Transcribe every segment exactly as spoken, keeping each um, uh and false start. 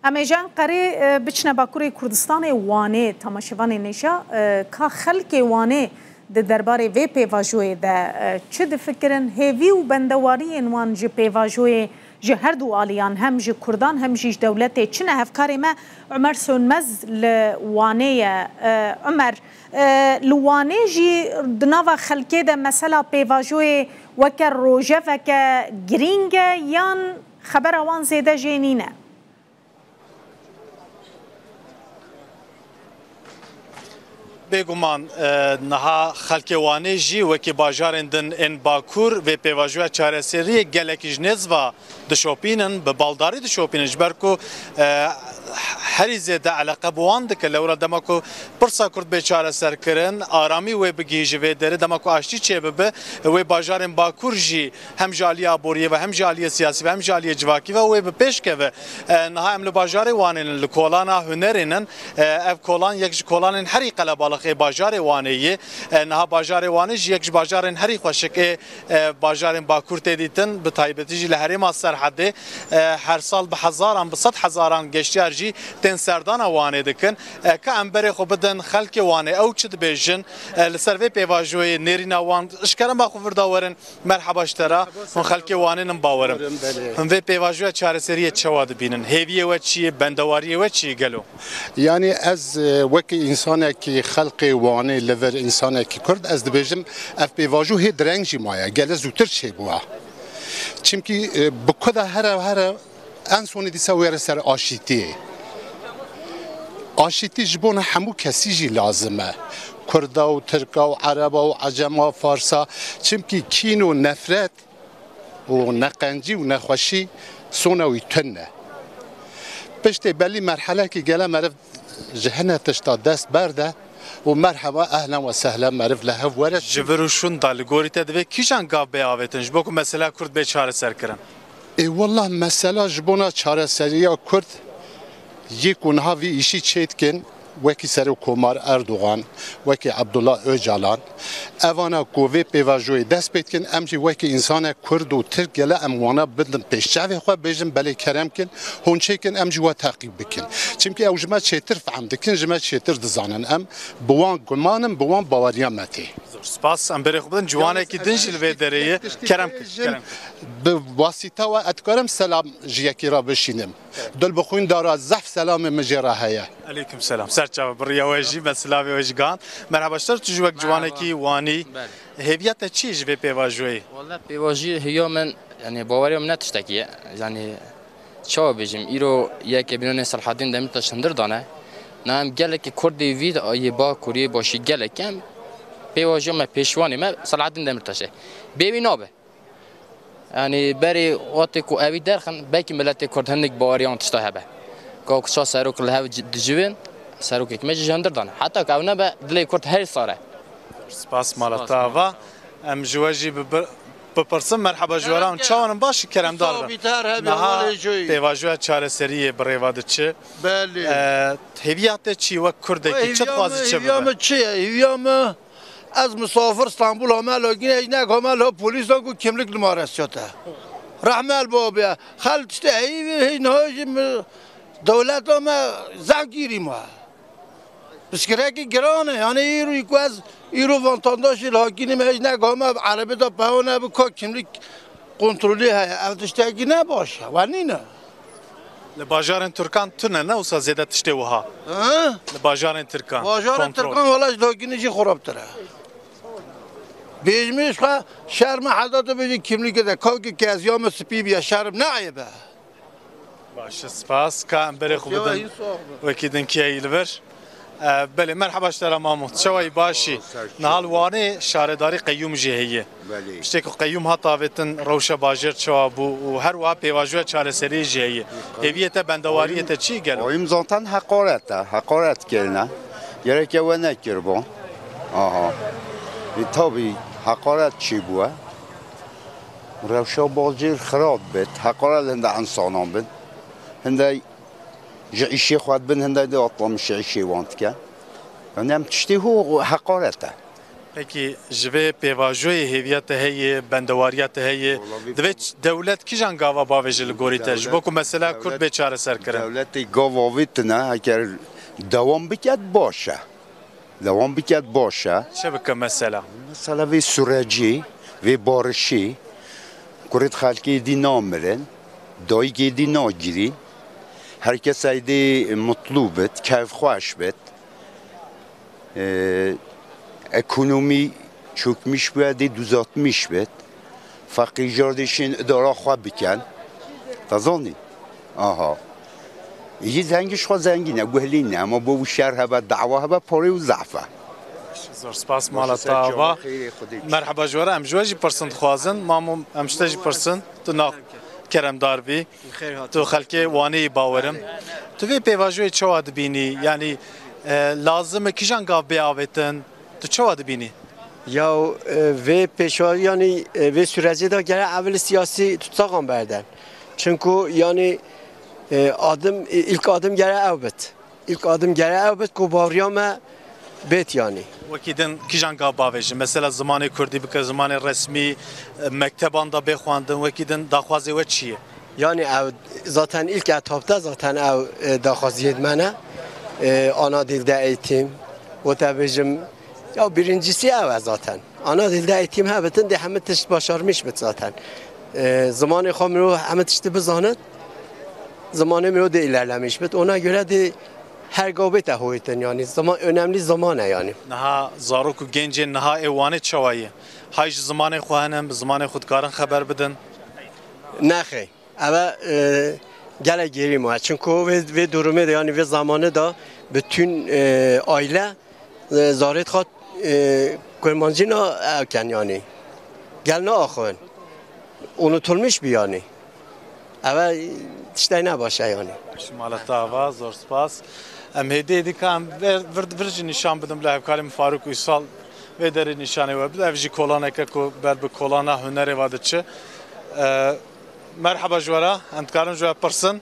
Em ê ji Enqerê, e, biçine Bakurê Kurdistanê, Wanê. Temaşevanên hêja, e, ka xelkê Wanê di derbarê vê pêvajoyê de, e, çi difikirin? Hêvî û bendewariyên wan ji pêvajoyê ji her du aliyan, hem ji Kurdan hem jî ji dewletê çi ne? Hevkarê me Umer Sönmez li Wanê ye. E, Umer, e, li Wanê jî di nava xelkê de mesela pêvajoyê weke rojeveke girîng e yan xebera wan zêde jê nîne? Bêguman, e, niha xelkê Wanê jî wekî bajarên din ên Bakur vê pêvajoya çareseriyê gelekî ji nêz ve dişopînin, bi baldarî dişopînin, ji ber ku, e, herî zêde eleqe bi wan dike. Lewra dema ku pirsa Kurd bê çareserkirin, aramî wê bigihîje vê derê, dema ku aştî çêbibe, wê bajarên Bakur jî hem ji aliyê aboriyê ve, hem ji aliyê siyasî ve, hem ji aliyê civakî ve wê bi pêş keve. E, niha em li bajarê Wanê nin, li kolana hunerê nin. E, ev kolan yek ji kolanên herî qelebalix ê bajarê Wanê ye. E, niha bajarê Wanê jî yek ji bajarên herî xweşik ê, e, bajarên Bakur tê dîtin, bi taybetî jî li herêma Serhedê, e, her sal bi hezaran, bi sed hezaran geştyar jî tên serdana Wanê dikin. E, ka em berê xwe bidin xelkê Wanê, ew çi dibêjin, e, li ser vê pêvajoyê, nêrîna wan, ji kerema xwe vir da werin. Merheba ji te re. Hûn xelkê Wanê nin, bawerim. Hûn vê pêvajoya çareseriyê çawa dibînin? Hêviyê we çi ye? Bendewariyê we çi ye gelo? Yanî ez, e, wekî însanekî xelkê Wanê li vir, însanekî Kurd, ez dibêjim, ev pêvajo hê direng jî maye, gele zûtir çêbûye. Çimkî, e, bi ku de here here en sonî dîsa were ser aşîtiyê. Aşîtî ji bona hemû kesî jî lazim e. Kurda û Tirka û Ereba û Ecema, Farsa, çimkî kîn û nefret û neqencî û nexweşî sona wî tune. Piştê belî merhelekî gele meriv ji hine tişta dest berde û merheba, ehlen we sehlen, meriv li hev were. Ji vir û şûn de li gorî te divê kîjan gav bê avêtin ji bo ku mesela Kurd bê çareserkirin? Ê wallah, mesela ji bona çareseriya Kurd yê ku niha vî îşî çêdikin, wekî Serokkomar Erdogan, wekî Abdullah Ocalan, evana ku vê pêvajoyê dest pê dikin, em jî wekî însanek Kurd û Tirk gele em wana bidin pêş çavê xwe, bêjin belê kerem kin, hûn çêkin, em jî we teqîb bikin. Çimkî ew ji me çêtir fehm dikin, ji me çêtir dizanin. Em bi wan guman in, bi wan baweriya me tê. Zor spas. Em berê xwe bidin. Ciwanekî din jî li vê derê ye. Kerem kir, kerem kir. Bi wasîta we ez dikarim selam ji yekî re bişînim. Dil bi xwîn dara zehf selamê min jê re heye. Eleykum selam. Ser çava, bi riya we jî me silavê we jî gihand. Merhaba ji te re, tu jî wek ciwanekî wanî. Belê. Hêviya te çi ye ji vê pêvajoyê? Wele pêvajî hêviya min, yanî baweriya min ne tiştekî ye. Yanî çawa bêjim, îro yekê bînanê Selahaddîn Demirtaş hundir dane. Na em gelekî Kurdê vî yê Bakurê, yê Başî gelekî em pêvajoya me, pêşwanê me Selahaddîn Demirtaş e. Bê wî nabe. Yanî berê wextê ku ewî derxin, belkî miletê Kurd hinek baweriyan tişta hebe. Ka ku ça serok li hev ci-, dicivin, serokek me jî ji hundir dane. Heta ku ew nebe, dilê Kurd her sar e. Spas mala te ava. Em ji we jî bi-, bi-, bipirsin, merheba ji we re. Kerem ke. Çawan in, baş in, keremdar bin. Sabîter hebî, niha pêvajoya çareseriyê bi rê ve diçe. Belê. E, hêviya te çi, wek Kurdekî, çi dixwazî çi bibe? Hêviya min çi ye? Hêviya min, ez misafir Stenbul hame lagîne, hiç nekame la polîsan ku kimlik li ma resiyate. Rehme li babê. Xel tiştê heyî vê, hîn niha jî mi, dewleta me zehf gîrî ma. Piskirekî giran e, yanî îro ku ez îro vatandaşê li hakînî me, hiç nekame erebê de pewa nebi ka kimlik kontrolê heye. Ev tiştekî ne baş e, we nîne. Li bajarên Tirkan tune ne wisa zêde tiştê wiha? Hı? Li bajarên Tirkan. Bajarên Tirkan wela ji dagînê jî xirabtir e. Bêjmê ji xwe şerm e, heta tu bêjî kimlîkê de kawkê keziya min spî bûye, şerm ne eyb e. Baş e, spas. Ka em berê xwe bidin wekî dinkiyeyî li vir. E, belê, merheba ji te re mamo. Çawa yî, baş î? Niha li Wanê şaredarî qeyûm jî heye. Belê. Piştê ku qeyûm hat avêtin, rewşa bajêr çawa bû û her wiha pêvajoya çareseriyê jî heye. Hêviyê te, bendewariyê te çi gelo? Qeyûm zaten heqaret e, heqaret kirine. Gereke we nekiribû. Aha. E, tabî heqaret çêbûye. Rewşa bajêr xirab bit, heqaret hinde însanan bin. Hinde ji îşê xwe dibin, hinde de atlamişê îşê wan dike. Yanî em tiştê ho heqaret e. Pekî ji vê pêvajoyê hêviya te heye, bendewariya te heye, Wala vê divê pêv- ç-, dewlet kîjan gava bavêje li gorî te? Ji bo ku mesela Kurd bê çareserkirin. Dewletê gav avêtine, heger dewam biket baş e. Dewam biket baş e. Çi bike mesela? Mesela vê surecê, vê barişê, kurê xelkê dî namirin, dayikê dî nagirîn. Her kes êdî mutlu bit, keyfxweş bit. Ee, ekonomî çökmüş bûye, dê duzatmiş bit. Feqîrjar dê şên idara xwe bikin. Te zanî? Aha. Yî zengî ji xwe zengîn e, guhlî ne. Ama bo wî şer hebe, dawa hebe, parê û zehf e. Zor spas, mala te ava. Merheba ji we re, em ji we jî pirsin dixwazin. Mamo, em ji te jî pirsin. Tu na keremdar bî. Tu xelkê Wanê yî bawerim. Tu vê pêvajoyê çawa dibînî? Yanî, e, lazim e kîjan gav bê avêtin? Tu çawa dibînî? Ya, e, vê pêşwa-, yanî, e, vê sürecê de gere evil siyasî tutsaxan berdin. Çinku, yanî, e, adim, e, ilk adim gere ew bit. İlk adım gere ew bit ku bawriya me bêt yanî. Wekî din kîjan gav bavêjin? Mesela zimanê kurdî bike zimanê resmî, e, mekteban de bê xwendin, wekî din daxwazê we çi ye? Yani ew zaten ilk etapta zaten ew, e, daxwaziyê me ne. E, ana dilde eğitim, wate bêjim, ya birincisi ew e zaten. Ana dilde eğitim hebitin de hemî tişt başarmış bit zaten. E, zimanê xwe mirov hemî tiştî bizanit, zimanê mirov de ilerlemiş bit. Ona göre de her gav bête hoytin yani. Zaman, önemli zaman e yani. Niha zarok û gencên niha ê Wanê çawa ye? Hay ji zimanê xwe hene, bi zimanê xwe dikarin xeber bidin? Nexê. Eve, e, gelek gêrî ma. Çunku vê, vê durumê de, yani vê zamanê de bütün, e, aile, e, zarêt xwe, e, kurmancî na ewken yani. Gel na axwin. Unutulmuş bir yani. Eve tiştay ne baş e yani. Şimala te ava, zor spas. Em hêdî hêdî ka em vir, vir, vir jî nîşan bidim bila hevkarê min Faruk Uysal vê derê nîşanê we bide. Ev jî kolaneke ku ber bi kolana hunerê ve diçe. E, Merheba ji we re, em dikarin ji we pirsin?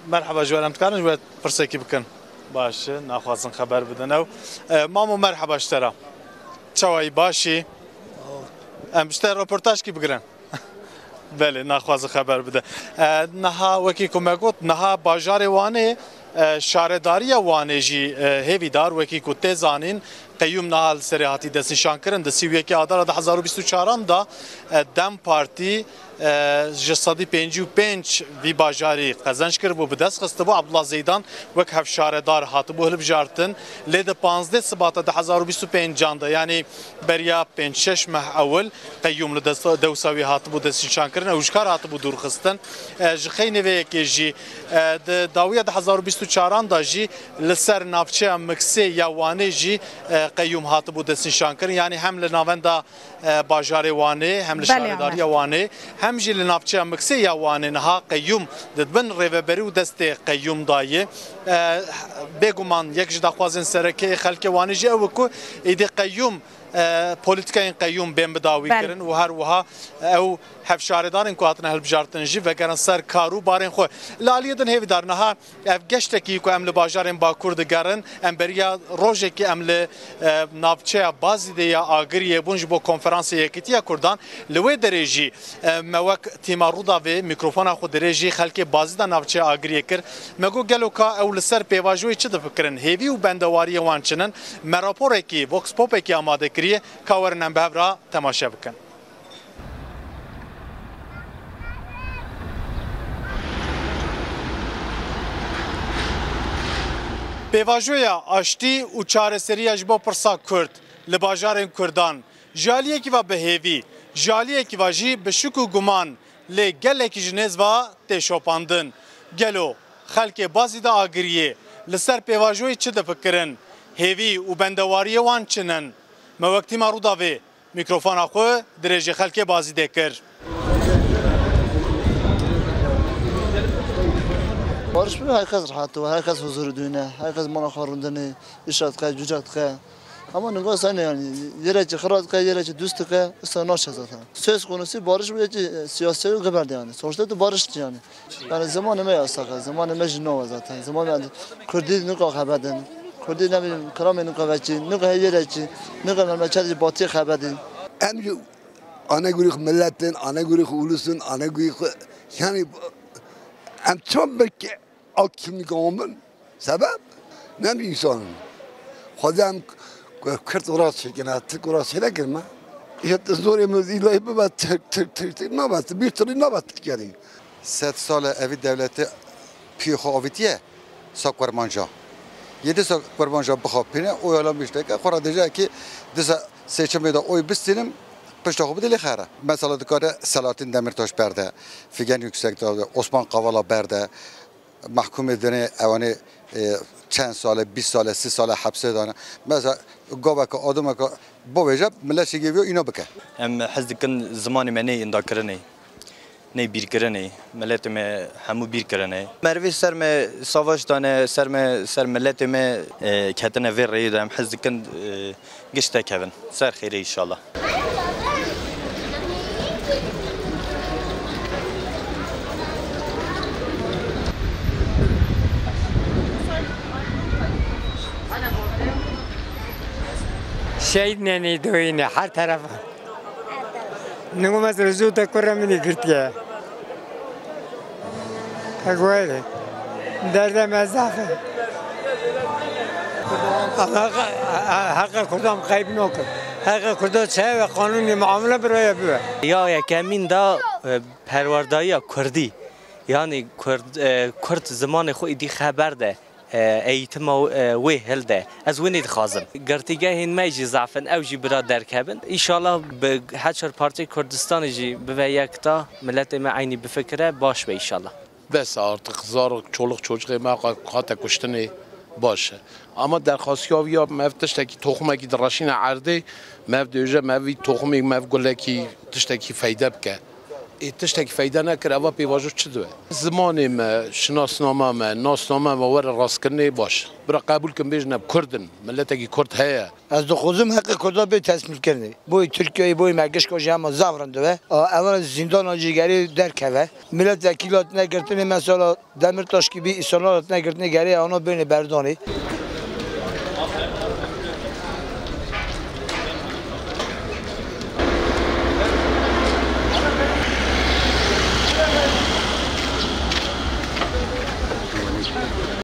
Merheba ji we re, em dikarin ji we pirsekî bikin? Baş e, naxwazin xeber bidin ew. E, mamo, merheba ji te re. Çawa yî, baş î? Em ji te roportajkî bigirin. Belê, naxwazin xeber bide. E, niha wekî ku me got, niha bajarê Wanê, e, şaredariya Wanê jî, e, hêvîdar, wekî ku tê zanîn, qeyyûm niha li serê hatî destnîşankirin. Di sî û yekê Adara du hezar û bîst û çaran de, e, DEM Partî, e, ji sedî pêncî û pênc vî bajarî qezenc kiribû, bi dest xistibû. Abdullah Zeydan wek hevşaredar hatibû hilbijartin. Lê di panzdeh Sibata du hezar û bîst û pêncan de, yanî beriya pênc şeş meh ewil, qeyyûm li dest-, dewsa wî hatibû destnîşankirin. Ew ji kar hatibû dûrxistin. E, ji xeynê vê yekê jî, e, di dawiya du hezar û bîst û çaran de jî li ser navçeya Miksê ya Wanê jî, e, qeyyûm hatibû destnîşankirin. Yanî hem li navenda, e, bajarê Wanê, hem li Belê, şaredariya Wanê, hem jî li navçeya Miksê ya Wanê niha qeyyûm di bin rêveberî û destê qeyyûm de ye. E, bêguman yek ji daxwazên sereke yê xelkê Wanê jî ew e ku êdî qeyyûm, e, polîtîkayên qeyyûm bên bidawî Belê. kirin û her wiha ew hevşaredarên ku hatine hilbijartin jî vegerin ser kar û barên xwe. Li aliyê din hêvîdar niha ev geştekî ku em li bajarên Bakur digerin, em beriya rojekê em li, e, navçeya Bazîdê ya Agiriyê bûn ji bo konferansê Yekîtiya Kurdan. Li wê derê jî, e, me wek tîma Rûdavê mîkrofona xwe dirêjî xelkê Bazîda navçeya Agiriyê kir. Me got, gelo ka ew li ser pêvajoyê çi difikirin? Hêvî û bendewariyê wan çi nin? Me raporekî, vox popekî amade kiriye, ka werin em bi hev re temaşe bikin. Pêvajoya aştî û çareseriya ji bo pirsa Kurd li bajarên Kurdan, ji aliyekî ve bi hêvî, ji aliyekî ve jî bi şik û guman, lê gelekî ji nêz ve tê şopandin. Gelo xelkê Bazîda Agiriyê li ser pêvajoyê çi difikirin? Hêvî û bendewariyê wan çi nin? Me wek tîma Rûdavê mîkrofona xwe dirêjê xelkê Bazîdê kir. Barış bû, her kes rahat û her kes huzur duyne, her kes mala xwe rûndinê, îşa dike, cûca dike. Ama niva sene yani, yere ki xira dike, yere ki dûst dike, issa naşe zaten. Söz konusu barış bû, yekî siyasi û xeber de yani. Sonuçta tu barış yani. Yani zamanı me yasak, zamanı me jino zaten. Zamanı yani Kurdî nika xeber den. Kurdî ne bileyim, kiramê nuka veçî, nuka heyê reçî, nuka memleket jî batî xebedî. Em jî anegurî xwe miletin, anegurî xwe ulusun, anegurî xwe, yani em çima belkî alt kimlik amin? Sebep? Ne bir insanın. Xwedê em Kurd rast çêkine, Tirk rast çênekin me. Ya te zorê min îlayî bibe Tirk, Tirk, Tirk, Tirk, nabe, bir türlü nabe Tirk yani. Sed sal e evî dewletê piyê xwe avîtiye, sa Kurmanca. Yê disa Kurmanca bixapîne, oy alan bişteke, xwe re dêje ki disa seçimê de oy bistînim, pişta xwe bidê lê xere. Mesela dikare Selahattin Demirtaş berde, Figen Yüksek de, Osman Kavala berde, mahkumê dinê ewanê, e, çend sale, bîst sale, sî sale hepsê dane. Mesela goveke, adimeke bavêje, millet şêgê viyo îna bike. Em hez dikin zimanê me neyê indakirinê, neyê bîrkirinê, miletê me hemû bîr kirine. Merivê ser me savaş dane, ser me, ser miletê me, e, ketine vê rêyê de. Em hez dikin, e, giş tekevin. Ser xêrê înşallah. Şehîd nenê doyine her terefa. Ningû me zirjû te kurre min ê girtiye. Hegoyê derdê me zaf e. Ama heqê Kurdan qeyb nokin. Heqê Kurdan çeye ve qanûnê muamele bi raya bibe. Ya yekemîn da, e, perwerdariya Kurdî. Yani Kurd, e, Kurd zimanê xwe îdî xeber de, e, eğitima, e, wê hilde. Ez winî dixwazim. Girtîgehên me jî zaf in, ew jî bira derkevin. Înşallah bi heçer partiyê Kurdistanê jî bive yek da, miletê me eynî bifikire, baş be înşallah. Bes artık, zarok, çoluk çocuğê me hate kuştinê baş e. Ama derxastiya wî ya me ev tiştekî toxumekî direşîne erdê, me ev dêje, me ev vî toxumê, me ev gulekî tiştekî feyde bike. Ê tiştekî feyde nekir, eva pêvajo çi dibe? Zimanê me, şinasnama me, nasnama me were rastkirinê baş. Bira qebûl kin bêjin em Kurd in, miletekî Kurd heye. Ez dixwazim heqê Kurda bê tesmîlkirinê. Boyê Tirkiyeyê, boyê me gişka jî hema zaf rind dibe. A, evan zîndana jî gerê derkeve. Milet vekîla tine girtinê mesela Demirtaş gibi îsana tine girtinê gerê ana bêne berdanê.